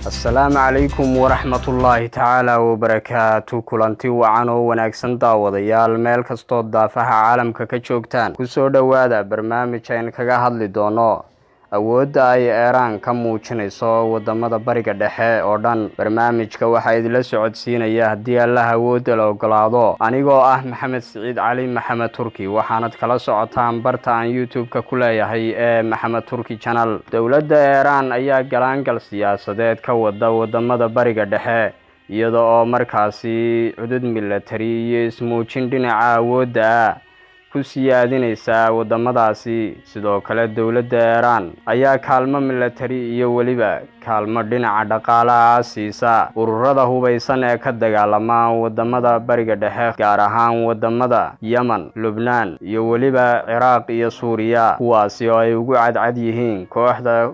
Asalaamu calaykum waraxmatullaahi tacaala wabarakaatu. Kulanti wacan oo wanaagsan, daawadayaal, meel kastoo daafaha caalamka ka joogtaan. Kusoo dhowaada barnaamij aynu kaga hadli doono awoodda ay Eeraan ka muujinayso wadamada Bariga Dhexe oo dhan. Barnaamijka waxaa idinla socodsiinaya, haddii Allaha awoodda la ogolaado, anigoo ah Maxamed Siciid Cali Maxamed Turki, waxaanad kala socotaan barta aan YouTube-ka ku leeyahay ee Maxamed Turki Channel. Dowladda Eeraan ayaa galaangal siyaasadeed ka wada wadamada Bariga Dhexe, iyada oo markaasi cudud milatari iyo ismuujin dhinaca awoodda ah ku siyaadinaysa wadamadaasi. Sidoo kale, dowladda Eeraan ayaa kaalmo milatari iyo weliba kaalmo dhinaca dhaqaalaha siisa ururada hubaysan ee ka dagaalama wadamada Bariga Dhexe, gaar ahaan wadamada Yemen, Lubnaan iyo weliba Ciraaq iyo Suuriya, kuwaasi oo ay ugu cadcad yihiin kooxda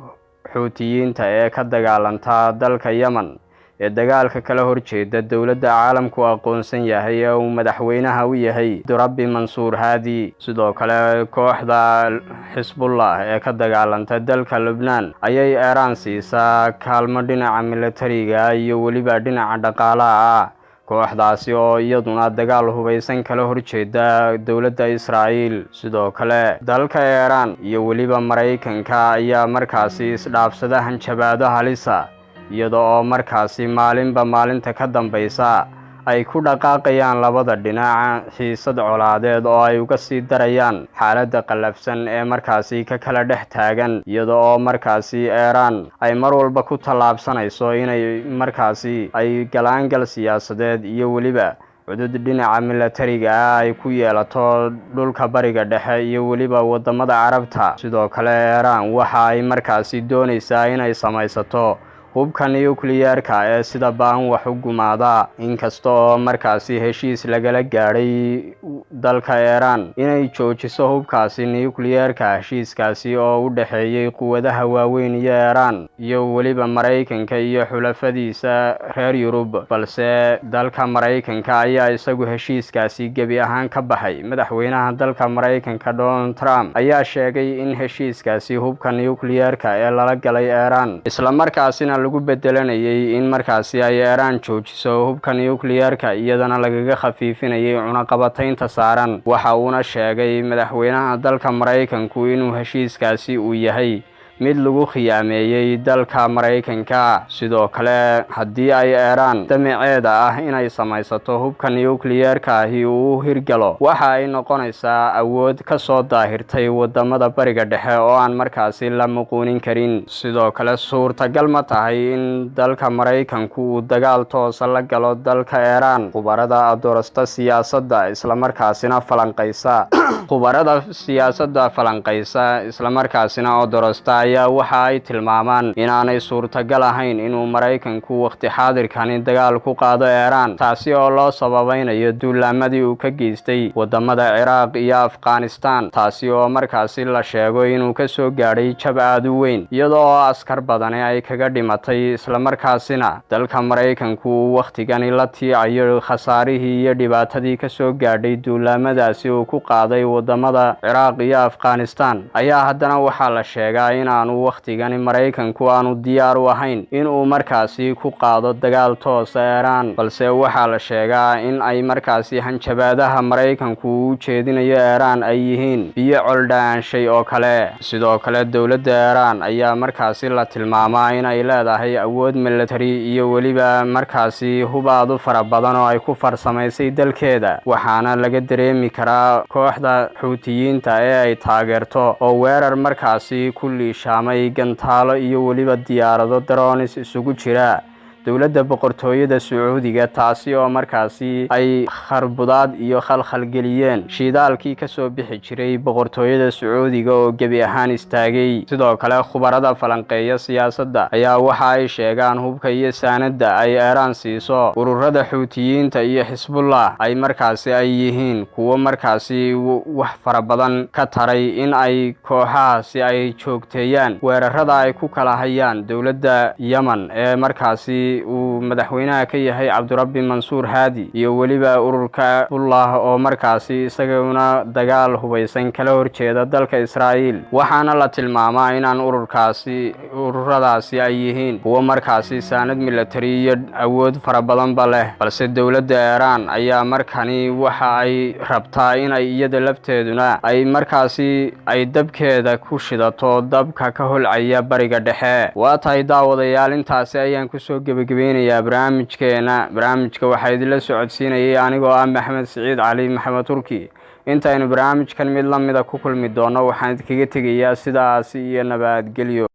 Xuutiyiinta ee ka dagaalanta dalka Yemen ee dagaalka kala horjeeda dowladda caalamku aqoonsan yahay ee uu madaxweynaha u yahay Rabbi Mansuur Haadi. Sidoo kale, kooxda Xisbullah ee ka dagaalanta dalka Lubnaan ayay Eeraan siisaa kaalmo dhinaca milatariga iyo weliba dhinaca dhaqaalaha ah, kooxdaasi oo iyaduna dagaal hubaysan kala horjeeda dowladda Israa'iil. Sidoo kale, dalka Eeraan iyo weliba Maraykanka ayaa markaasi isdhaafsada hanjabaado halisa, iyada oo markaasi maalinba maalinta ka dambaysa ay ku dhaqaaqayaan labada dhinac xiisad colaadeed oo ay uga sii darayaan xaaladda qallafsan ee markaasi ka kala dhex taagan, iyada oo markaasi Eeraan ay mar walba ku tallaabsanayso inay markaasi ay galaangal siyaasadeed iyo weliba cudud dhinaca milatariga ah ay ku yeelato dhulka Bariga Dhexe iyo weliba wadamada Carabta. Sidoo kale, Eeraan waxa ay markaasi doonaysaa inay samaysato hubka nuclear-ka ee sida baan wax u gumaada, inkasta oo markaasi heshiis lagala gaadhay dalka Eeraan inay joojiso hubkaasi nuclear-ka, heshiiskaasi oo u dhexeeyey quwadaha waaweyn iyo Eeraan iyo weliba Maraykanka iyo xulafadiisa reer Yurub, balse dalka Maraykanka ayaa isagu heshiiskaasi gebi ahaan ka baxay. Madaxweynaha dalka Maraykanka, Donald Trump, ayaa sheegay in heshiiskaasi hubka nuclear-ka ee lala galay Eeraan, islamarkaasina lagu bedelanayay in markaasi ay Eeraan joojiso hubka nuclear-ka, iyadana lagaga khafiifinayay cunaqabataynta saaran. Waxa uuna sheegay madaxweynaha dalka Maraykanku inuu heshiiskaasi uu yahay mid lagu khiyaameeyey dalka Maraykanka. Sidoo kale, haddii ay Eeraan damaceeda ah inay samaysato hubka nuclear-ka ahi uu u hirgalo, waxa ay noqonaysaa awood ka soo daahirtay wadamada Bariga Dhexe oo aan markaasi la muquunin karin. Sidoo kale, suurtagal ma tahay in dalka Maraykanku uu dagaal toosa la galo dalka Eeraan? Khubarada adorasta siyaasadda islamarkaasina falanqaysa, khubarada siyaasadda falanqaysa islamarkaasina odorosta, ayaa waxa ay tilmaamaan inaanay suurtagal ahayn inuu Maraykanku waqti xaadirkani dagaal ku qaado Eeraan, taasi oo loo sababaynayo duulaamadii uu ka geystay wadamada Ciraaq iyo Afghanistan, taasi oo markaasi la sheego inuu ka soo gaadhay jab aada u weyn, iyadoo oo askar badani ay kaga dhimatay, islamarkaasina dalka Maraykanku uu wakhtigani la tiicayo khasaarihii iyo dhibaatadii ka soo gaadhay duulaamadaasi uu ku qaaday wadamada Ciraaq iyo Afghanistan. Ayaa haddana waxaa la sheegaa inaanu wakhtigani Maraykanku aanu diyaar u ahayn inuu markaasi ku qaado dagaal toosa Eeraan, balse waxaa la sheegaa in ay markaasi hanjabaadaha Maraykanku uu jeedinayo Eeraan ay yihiin biyo coldhaanshay oo kale. Sidoo kale, dowladda Eeraan ayaa markaasi la tilmaamaa inay leedahay awood military iyo weliba markaasi hubaad u fara badan oo ay ku farsamaysay dalkeeda, waxaana laga dareemi karaa kooxda Xuutiyiinta ee ay taageerto oo weerar markaasi ku liishaamay gantaalo iyo weliba diyaarado drones isugu jira dowladda Boqortooyada Sacuudiga, taasi oo markaasi ay kharbudaad iyo khalkhalgeliyeen shiidaalkii kasoo bixi jiray Boqortooyada Sacuudiga oo gebi ahaan istaagay. Sidoo kale, khubarada falanqeeya siyaasadda ayaa waxa ay sheegaan hubka iyo saanadda ay Eeraan siiso ururada Xuutiyiinta iyo Xisbullah ay markaasi ay yihiin kuwo markaasi wax fara badan ka taray in ay kooxahaasi ay joogteeyaan weerarada ay ku kala hayaan dowladda Yemen ee markaasi Markaasi uu madaxweynaha ka yahay Cabdirabbi Mansuur Haadi, iyo weliba ururka Xisbullah oo markaasi isaguna dagaal hubaysan kala horjeeda dalka Israa'iil. Waxaana la tilmaamaa inaan ururkaasi ururadaasi ay yihiin kuwo markaasi saanad milatari iyo awood fara badanba leh, balse dowladda Iiraan ayaa markani waxa ay rabtaa inay iyada lafteeduna ay markaasi ay dabkeeda ku shidato dabka ka holcaya Bariga Dhexe. Waa tahay, daawadayaal, intaasi ayaan kusoo gebagabeynayaa barnaamijkeena. Barnaamijka waxaa idinla socodsiinayay anigoo ah Maxamed Siciid Cali, Maxamed Turki. Intaynu barnaamijkan mid la mida ku kulmi doono, waxaan idinkaga tegayaa sidaasi iyo nabadgelyo.